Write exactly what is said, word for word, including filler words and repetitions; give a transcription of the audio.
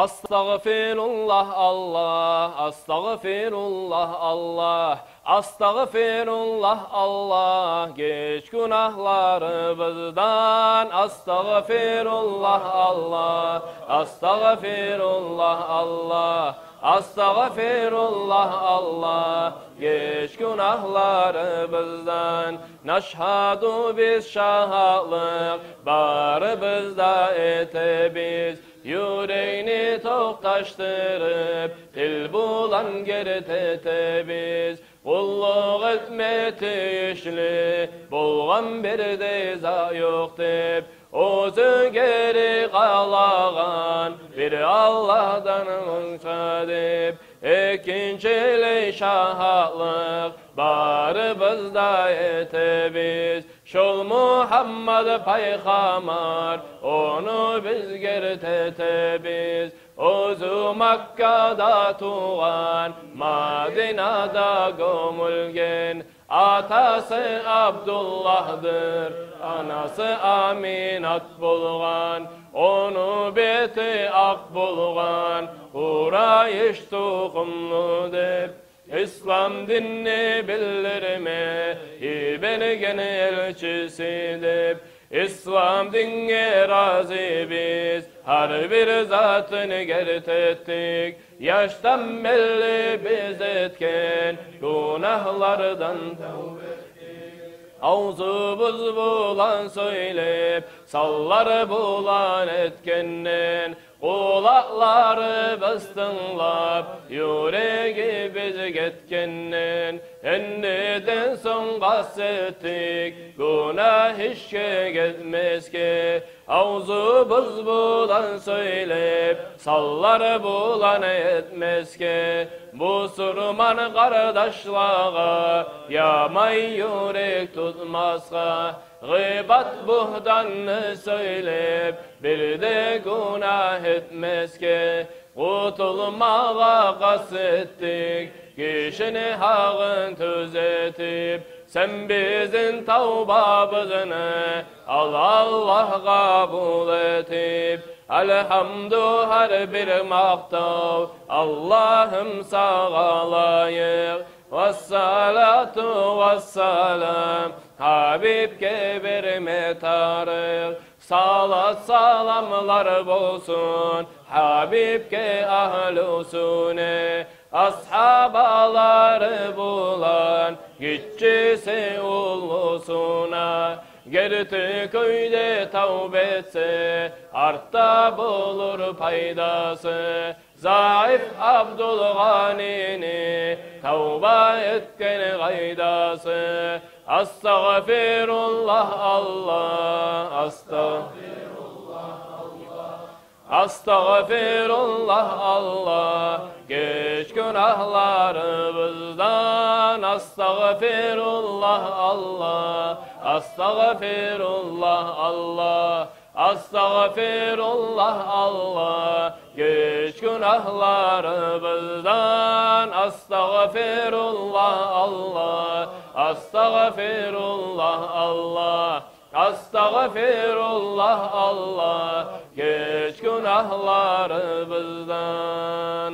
Астагъфируллагь, Аллагь, астагъфируллагь, Аллагь, астагъфируллагь, Аллагь, геч гюнагьларыбыздан. Астагъфируллагь, Аллагь, астагъфируллагь, Аллагь, астагъфируллагь, Аллагь, геч гюнагьларыбыздан. Нашгьаду, биз шагьатлыкъ барыбыз да этебиз, юрекни токъташдырып, тил булан герт этебиз. Къуллукъ этме тийишли болгъан бирдей зат ёкъ деп, оьзю гери къалагъан бир Аллагьдан къонша деп. Экинчилей шагьатлыкъ барыбыз да этебиз, шол Мугьаммад пайхаммар, ону биз герт этебиз. Оьзю Маккада тувгъан, Мадинада гёмюлген. Атасы Абдуллагьдыр, анасы Аминат болгъан. Ону бети акъ болгъан, Къурайыш тухумлу деп. Ислам динни билдирме йиберген элчиси деп. Ислам динге разибиз, гьар бир затын герт этдик. Яшдан берли биз этген гюнагьлардан тавба этдик. Авзубуз булан сёйлеп, санлар булан этгенден, къулакъларыбыз тынглап, юрегибиз гетгенден, эндиден сонг къаст этдик гюнагь ишге гетмесге. Авзубуз булан сёйлеп, санлар булан этмесге, бусурман къардашлагъа яман юрек тутмасгъа. Гъыйбат, бугьтанны сёйлеп, бир де гюнагь этмесге, къутулмагъа къаст этдик гишини гьакъын тюзетип. Сен бизин тавбабызны ал, Аллагь, къабул этип. Альгьамду гьар бир макътав, Аллагьым, сагъа лайыкъ. Вассалату вассалам гьабибге берме тарыкъ. Салат-саламлар болсун гьабибге, агьлюсюне, асгьабалары булан гиччиси уллусуна. Герти кюйде тавба этсе, артда болур пайдасы. Заиф Абдулгъанини тавба этген къайдасы. Астагъфируллагь, Аллагь, астагъ-, астагъфируллагь, Аллагь, геч гюнагьларыбыздан. Астагъфируллагь, Аллагь, астагъфируллагь, Аллагь, астагъфируллагь, Аллагь, геч гюнагьларыбыздан. Астагъфируллагь, Аллагь, астагъфируллагь, Аллагь, астагъфируллагь, Аллагь, геч гюнагьларыбыздан.